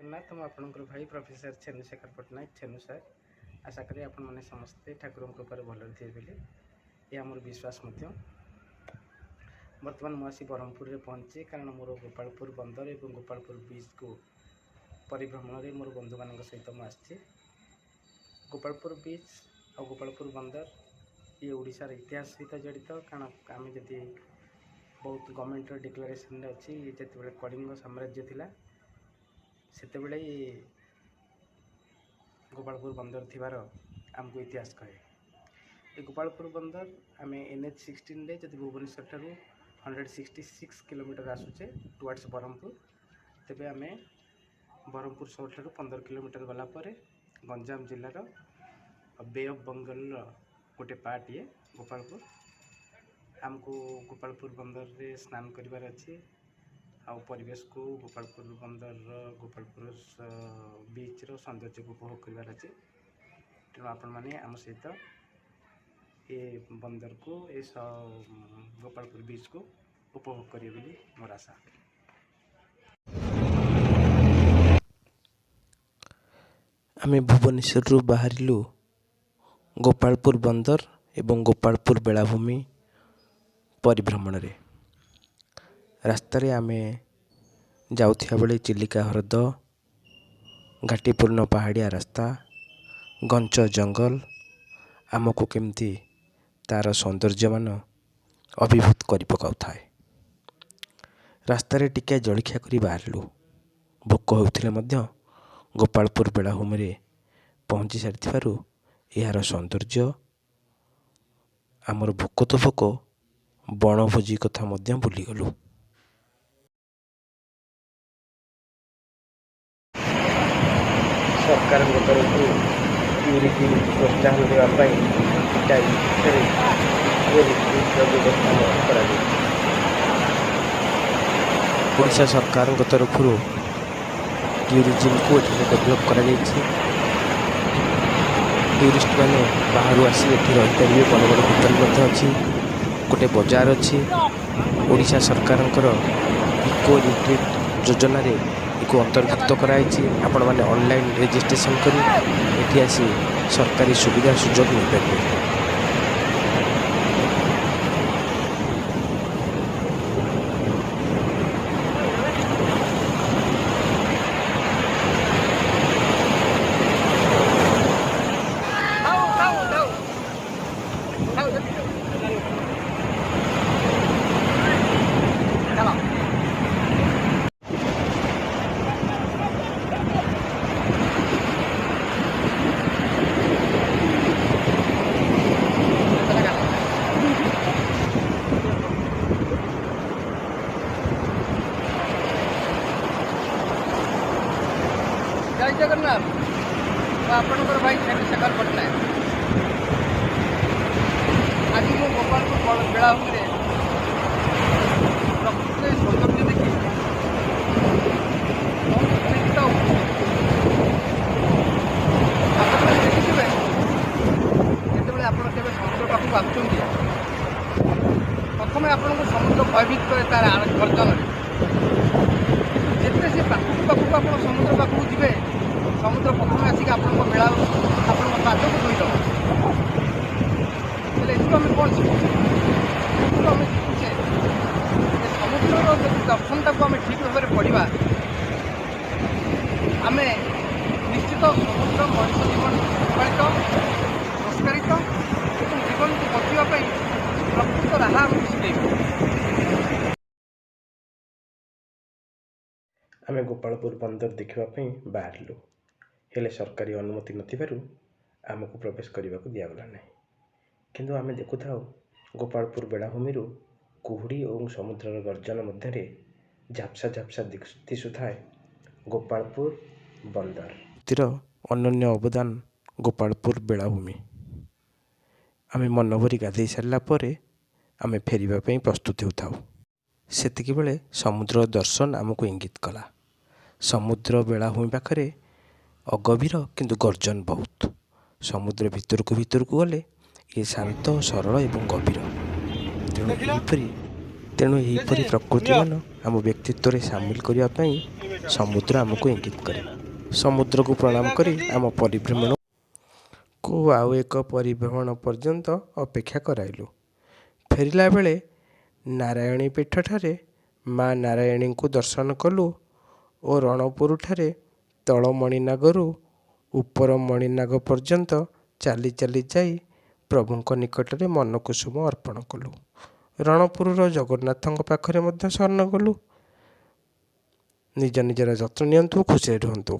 ଜଗନ୍ନାଥ। ମୁଁ ଆପଣଙ୍କର ଭାଇ ପ୍ରଫେସର ଛେନୁଶେଖର ପଟ୍ଟନାୟକ, ଛେନୁ ସାର୍। ଆଶା କରେ ଆପଣମାନେ ସମସ୍ତେ ଠାକୁରଙ୍କ କୃପାରୁ ଭଲରେ ଥିବେ ବୋଲି ଏହା ମୋର ବିଶ୍ୱାସ ମଧ୍ୟ। ବର୍ତ୍ତମାନ ମୁଁ ଆସି ବ୍ରହ୍ମପୁରରେ ପହଞ୍ଚିଛି, କାରଣ ମୋର ଗୋପାଳପୁର ବନ୍ଦର ଏବଂ ଗୋପାଳପୁର ବିଚ୍କୁ ପରିଭ୍ରମଣରେ ମୋର ବନ୍ଧୁମାନଙ୍କ ସହିତ ମୁଁ ଆସିଛି। ଗୋପାଳପୁର ବିଚ୍ ଆଉ ଗୋପାଳପୁର ବନ୍ଦର ଇଏ ଓଡ଼ିଶାର ଇତିହାସ ସହିତ ଜଡ଼ିତ, କାରଣ ଆମେ ଯଦି ବହୁତ ଗଭର୍ଣ୍ଣମେଣ୍ଟର ଡିକ୍ଲାରେସନରେ ଅଛି, ଯେତେବେଳେ କଳିଙ୍ଗ ସାମ୍ରାଜ୍ୟ ଥିଲା ସେତେବେଳେ ଗୋପାଳପୁର ବନ୍ଦର ଥିବାର ଆମକୁ ଇତିହାସ କହେ। ଏ ଗୋପାଳପୁର ବନ୍ଦର ଆମେ NH 16ରେ ଯଦି ଭୁବନେଶ୍ୱର ଠାରୁ 166 କିଲୋମିଟର ଆସୁଛେ ଟୁୱାର୍ଡ଼ସ୍ ବ୍ରହ୍ମପୁର, ତେବେ ଆମେ ବ୍ରହ୍ମପୁର ସହରଠାରୁ 15 କିଲୋମିଟର ଗଲା ପରେ ଗଞ୍ଜାମ ଜିଲ୍ଲାର ବେ ଅଫ୍ ବେଙ୍ଗଲର ଗୋଟେ ପାର୍ଟ ଇଏ ଗୋପାଳପୁର। ଆମକୁ ଗୋପାଳପୁର ବନ୍ଦରରେ ସ୍ନାନ କରିବାର ଅଛି ଆଉ ପରିବେଶକୁ ଗୋପାଳପୁର ବନ୍ଦରର ଗୋପାଳପୁର ବିଚ୍ର ସୌନ୍ଦର୍ଯ୍ୟକୁ ଉପଭୋଗ କରିବାର ଅଛି। ତେଣୁ ଆପଣମାନେ ଆମ ସହିତ ଏ ବନ୍ଦରକୁ, ଏ ଗୋପାଳପୁର ବିଚ୍କୁ ଉପଭୋଗ କରିବେ ବୋଲି ମୋର ଆଶା। ଆମେ ଭୁବନେଶ୍ୱରରୁ ବାହାରିଲୁ ଗୋପାଳପୁର ବନ୍ଦର ଏବଂ ଗୋପାଳପୁର ବେଳାଭୂମି ପରିଭ୍ରମଣରେ। ରାସ୍ତାରେ ଆମେ ଯାଉଥିବା ବେଳେ ଚିଲିକା ହ୍ରଦ, ଘାଟିପୂର୍ଣ୍ଣ ପାହାଡ଼ିଆ ରାସ୍ତା, ଘଞ୍ଚ ଜଙ୍ଗଲ ଆମକୁ କେମିତି ତା'ର ସୌନ୍ଦର୍ଯ୍ୟମାନ ଅଭିଭୂତ କରି ପକାଉଥାଏ। ରାସ୍ତାରେ ଟିକେ ଜଳଖିଆ କରି ବାହାରିଲୁ। ଭୋକ ହେଉଥିଲେ ମଧ୍ୟ ଗୋପାଳପୁର ବେଳାଭୂମିରେ ପହଞ୍ଚି ସାରିଥିବାରୁ ଏହାର ସୌନ୍ଦର୍ଯ୍ୟ ଆମର ଭୋକ ତ ଭୋକ, ବଣଭୋଜି କଥା ମଧ୍ୟ ଭୁଲିଗଲୁ। ସରକାରଙ୍କ ତରଫରୁ ଟୁରିଜିମକୁ ପ୍ରୋତ୍ସାହନ ଦେବା ପାଇଁ ଏଠାରେ ଇକୋ ରିଟ୍ରିଟ୍ର ବ୍ୟବସ୍ଥା ମଧ୍ୟ କରାଯାଇଛି। ଓଡ଼ିଶା ସରକାରଙ୍କ ତରଫରୁ ଟୁରିଜିମକୁ ଏଠାରେ ଡେଭଲପ୍ କରାଯାଇଛି। ଟୁରିଷ୍ଟ ମାନେ ବାହାରୁ ଆସି ଏଠି ରହିପାରିବେ। ବଡ଼ ବଡ଼ ହୋଟେଲ ମଧ୍ୟ ଅଛି, ଗୋଟେ ବଜାର ଅଛି। ଓଡ଼ିଶା ସରକାରଙ୍କର ଇକୋ ରିଟ୍ରିଟ୍ ଯୋଜନାରେ ଏକୁ ଅନ୍ତର୍ଭୁକ୍ତ କରାଯାଇଛି। ଆପଣମାନେ ଅନଲାଇନ୍ ରେଜିଷ୍ଟ୍ରେସନ୍ କରି ଏଠି ଆସି ସରକାରୀ ସୁବିଧା ସୁଯୋଗ ନେଇପାରିବେ। ଜୟ ଜଗନ୍ନାଥ। ମୁଁ ଆପଣଙ୍କର ଭାଇ ଚନ୍ଦ୍ରଶେଖର ପଟ୍ଟନାୟକ। ଆଜି ମୁଁ ଗୋପାଳପୁର ବେଳାଭୂମିରେ ପ୍ରକୃତିର ସୌନ୍ଦର୍ଯ୍ୟ ଦେଖି ବହୁତ ଉତ୍ତେଜିତ ଆଉ ଖୁସି। ଆପଣମାନେ ଦେଖିଥିବେ, ଯେତେବେଳେ ଆପଣ କେବେ ସମୁଦ୍ର ପାଖକୁ ଆସୁଛନ୍ତି, ପ୍ରଥମେ ଆପଣଙ୍କୁ ସମୁଦ୍ର ଭୟଭୀତ କରେ ତାର ଗର୍ଜନରେ। କିନ୍ତୁ ଯେତେ ସେ ପାଖକୁ ପାଖକୁ ଆପଣ ସମୁଦ୍ର ପାଖକୁ ଯିବେ, ସମୁଦ୍ର ପ୍ରଥମେ ଆସିକି ଆପଣଙ୍କ ବେଳା ଆପଣଙ୍କ ପାଦକୁ ଧୋଇଦେବ। ହେଲେ ଏଥିରୁ ଆମେ କ'ଣ ଶିଖୁଛେ? ଏଥିରୁ ଆମେ ଶିଖୁଛେ ଯେ ସମୁଦ୍ରର ଯଦି ଦର୍ଶନଟାକୁ ଆମେ ଠିକ୍ ଭାବରେ ପଢ଼ିବା, ଆମେ ନିଶ୍ଚିତ ସମୁଦ୍ର ମଣିଷ ଜୀବନକୁ ଶୃଙ୍ଖଳିତ, ସଂସ୍କାରିତ ଏବଂ ଜୀବନକୁ ବଞ୍ଚିବା ପାଇଁ ପ୍ରକୃତ ରାହା ଆମକୁ ଶିଖେଇବ। ଆମେ ଗୋପାଳପୁର ବନ୍ଦର ଦେଖିବା ପାଇଁ ବାହାରିଲୁ, ହେଲେ ସରକାରୀ ଅନୁମତି ନଥିବାରୁ ଆମକୁ ପ୍ରବେଶ କରିବାକୁ ଦିଆଗଲା ନାହିଁ। କିନ୍ତୁ ଆମେ ଦେଖୁଥାଉ ଗୋପାଳପୁର ବେଳାଭୂମିରୁ କୁହୁଡ଼ି ଏବଂ ସମୁଦ୍ରର ଗର୍ଜନ ମଧ୍ୟରେ ଝାପ୍ସା ଝାପ୍ସା ଦିଶୁଥାଏ ଗୋପାଳପୁର ବନ୍ଦର। ଅନନ୍ୟ ଅବଦାନ ଗୋପାଳପୁର ବେଳାଭୂମି। ଆମେ ମନଭରି ଗାଧୋଇ ସାରିଲା ପରେ ଆମେ ଫେରିବା ପାଇଁ ପ୍ରସ୍ତୁତ ହେଉଥାଉ। ସେତିକିବେଳେ ସମୁଦ୍ର ଦର୍ଶନ ଆମକୁ ଇଙ୍ଗିତ କଲା। ସମୁଦ୍ର ବେଳାଭୂମି ପାଖରେ ଅଗଭୀର, କିନ୍ତୁ ଗର୍ଜନ ବହୁତ। ସମୁଦ୍ର ଭିତରକୁ ଭିତରକୁ ଗଲେ ଇଏ ଶାନ୍ତ, ସରଳ ଏବଂ ଗଭୀର। ତେଣୁ ଏହିପରି ତେଣୁ ଏହିପରି ପ୍ରକୃତିମାନ ଆମ ବ୍ୟକ୍ତିତ୍ୱରେ ସାମିଲ କରିବା ପାଇଁ ସମୁଦ୍ର ଆମକୁ ଇଙ୍ଗିତ କରେ। ସମୁଦ୍ରକୁ ପ୍ରଣାମ କରି ଆମ ପରିଭ୍ରମଣକୁ ଆଉ ଏକ ପରିଭ୍ରମଣ ପର୍ଯ୍ୟନ୍ତ ଅପେକ୍ଷା କରାଇଲୁ। ଫେରିଲା ବେଳେ ନାରାୟଣୀ ପୀଠଠାରେ ମା ନାରାୟଣୀଙ୍କୁ ଦର୍ଶନ କଲୁ ଓ ରଣପୁରଠାରେ ତଳ ମଣିନାଗରୁ ଉପର ମଣିନାଗ ପର୍ଯ୍ୟନ୍ତ ଚାଲି ଚାଲି ଯାଇ ପ୍ରଭୁଙ୍କ ନିକଟରେ ମନକୁସୁମ ଅର୍ପଣ କଲୁ। ରଣପୁରର ଜଗନ୍ନାଥଙ୍କ ପାଖରେ ମଧ୍ୟ ଶରଣ କଲୁ। ନିଜ ନିଜର ଯତ୍ନ ନିଅନ୍ତୁ, ଖୁସିରେ ରୁହନ୍ତୁ।